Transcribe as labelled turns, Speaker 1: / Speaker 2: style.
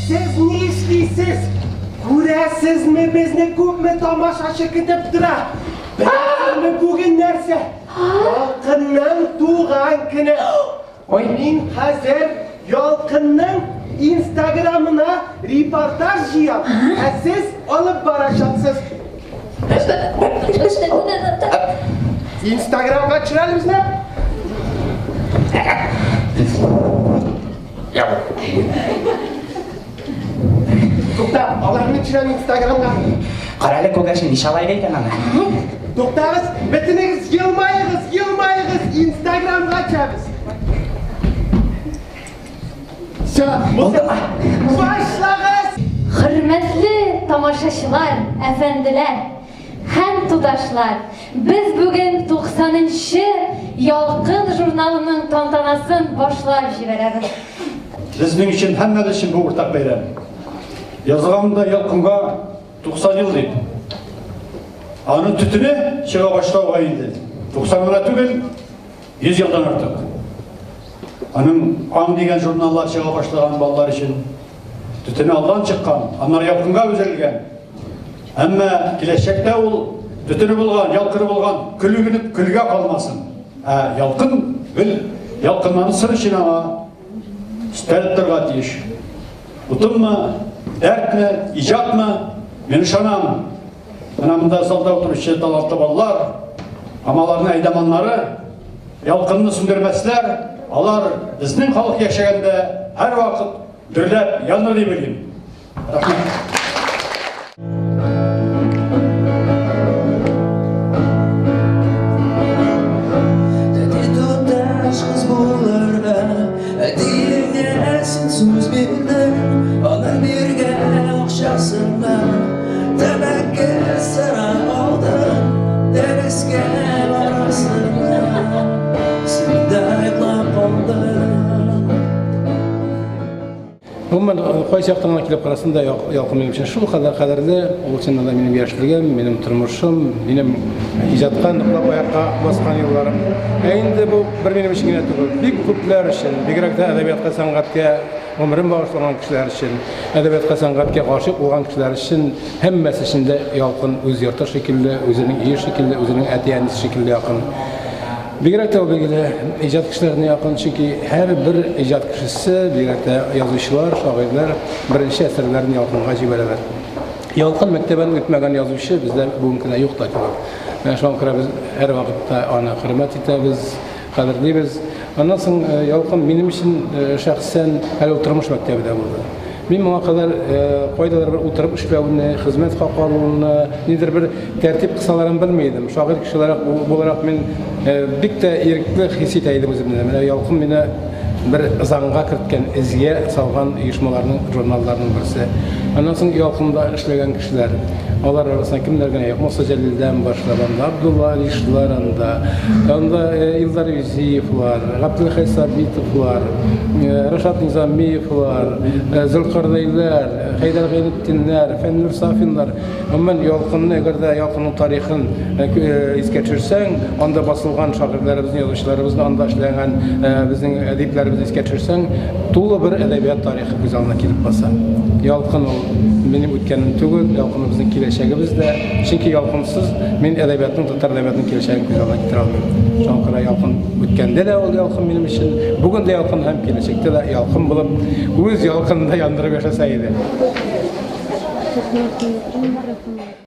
Speaker 1: Сез нишлисез? Күрәсезме безне күпме тамашачы көтеп тора? Беләсезме бүген нәрсә? Ялкынның туган көне. Ой, мин хәзер Ялкынның Инстаграмына репортаж җыям, ә сез алып барачаксыз. Инстаграмга төшерәле безне. Тукта, аларны төшерәм Инстаграмга.
Speaker 2: Карале, күгәрчен ничә лайк икән аны?
Speaker 1: Туктагыз, бөтенегез елмаегыз, елмаегыз, Инстаграмга төшәбез. Все,
Speaker 2: Булдымы?
Speaker 1: Башлагыз!
Speaker 3: Хөрмәтле тамашачылар, әфәнделәр һәм туташлар, без бүген 90 нчы Ялкын журналының тантанасын башлап җибәрәбез.
Speaker 4: Безнең өчен, һәммәбез өчен бу уртак бәйрәм. Язылган да Ялкынга 90 ел дип. Аның төтене чыга башлауга инде 90 гына түгел, 100 елдан артык. Аның Аң дигән журналлар чыга башлаган балалар өчен төтене алдан чыккан, аннары Ялкынга үзерелгән. Әмма киләчәктә ул төтене булган, ялкыны булган көле генә көлгә калмасын. Ә ялкын гел ялкынлансын өчен аңа өстәлеп торырга тиеш. Утынмы, дәртме, иҗатмы? Мин ышанам. Менә монда залда утыручы талантлы балалар, һәм аларның әйдаманнары ялкынны сүндермәсләр, алар безнең халык яшәгәндә һәрвакыт дөрләп яныр дип уйлыйм. Рәхмәт.
Speaker 5: Сүз бирдең, аның биргән акчасына тәмәке сыра алдың, дәрескә барасың. Син дә йоклап калдың.
Speaker 6: Гомумән, кайсы яктан гына килеп карасын да, Ялкын минем өчен шулкадәр кадерле. Ул чыннан да минем яшьлегем, минем тормышым, минем иҗатка ныклап аякка баскан елларым. Ә инде бу бер минем өчен генә түгел, бик күпләр өчен, бигрәк тә әдәбиятка, сәнгатькә гомерен багышлаган кешеләр өчен, әдәбиятка, сәнгатькә гашыйк булган кешеләр өчен, һәммәсе өчен дә Ялкын үз йорты шикелле, үзенең өе шикелле, үзенең әти-әнисе шикелле якын. Бигрәк тә ул, билгеле, иҗат кешеләренә якын, чөнки һәрбер иҗат кешесе, бигрәк тә язучылар, шагыйрьләр беренче әсәрләрен Ялкынга җибәрәләр. Ялкын мәктәбен үтмәгән язучы бездә бүгенге көндә юк та кебек. Менә шуңа күрә без һәрвакытта аны хөрмәт итәбез, кадерлибез. Аннан соң Ялкын минем өчен шәхсән әле ул тормыш мәктәбе дә булды. Мин моңа кадәр кайдадыр бер утырып эшләүне, хезмәт хакы алуны, нидер бер тәртип кысаларын белми идем. Шагыйрь кеше буларак мин бик тә ирекле хис итә идем үземне. Менә Ялкын мине бер ызанга керткән, эзгә салган оешмаларның, журналларның берсе. Аннан соң Ялкында эшләгән кешеләр, алар арасында кемнәр генә юк. Муса Җәлилдән башлап, анда Абдулла Алишлар анда, анда Илдар Юзиевлар, Габделхәй Сабитовлар, Рашат Низамиевлар, Зөлкарнәйләр, Хәйдәр Гайнетдиннәр, Фәннур Сафиннар. Гомумән, Ялкынны, әгәр дә Ялкынның тарихын искә төшерсәң, анда басылган шагыйрьләребезне, язучыларыбызны, анда эшләгән безнең әдипләребезне искә төшерсәң, тулы бер әдәбият тарихы күз алдына килеп баса. Ялкын ул минем үткәнем түгел, Ялкын ул безнең киләчәгебез дә. Чөнки Ялкынсыз мин әдәбиятның, татар әдәбиятының киләчәген күз алдына китерә алмыйм. Шуңа күрә Ялкын үткәндә дә ул ялкын минем өчен, бүген дә ялкын һәм киләчәктә дә ялкын булып, үз ялкынында яндырып яшәсә иде.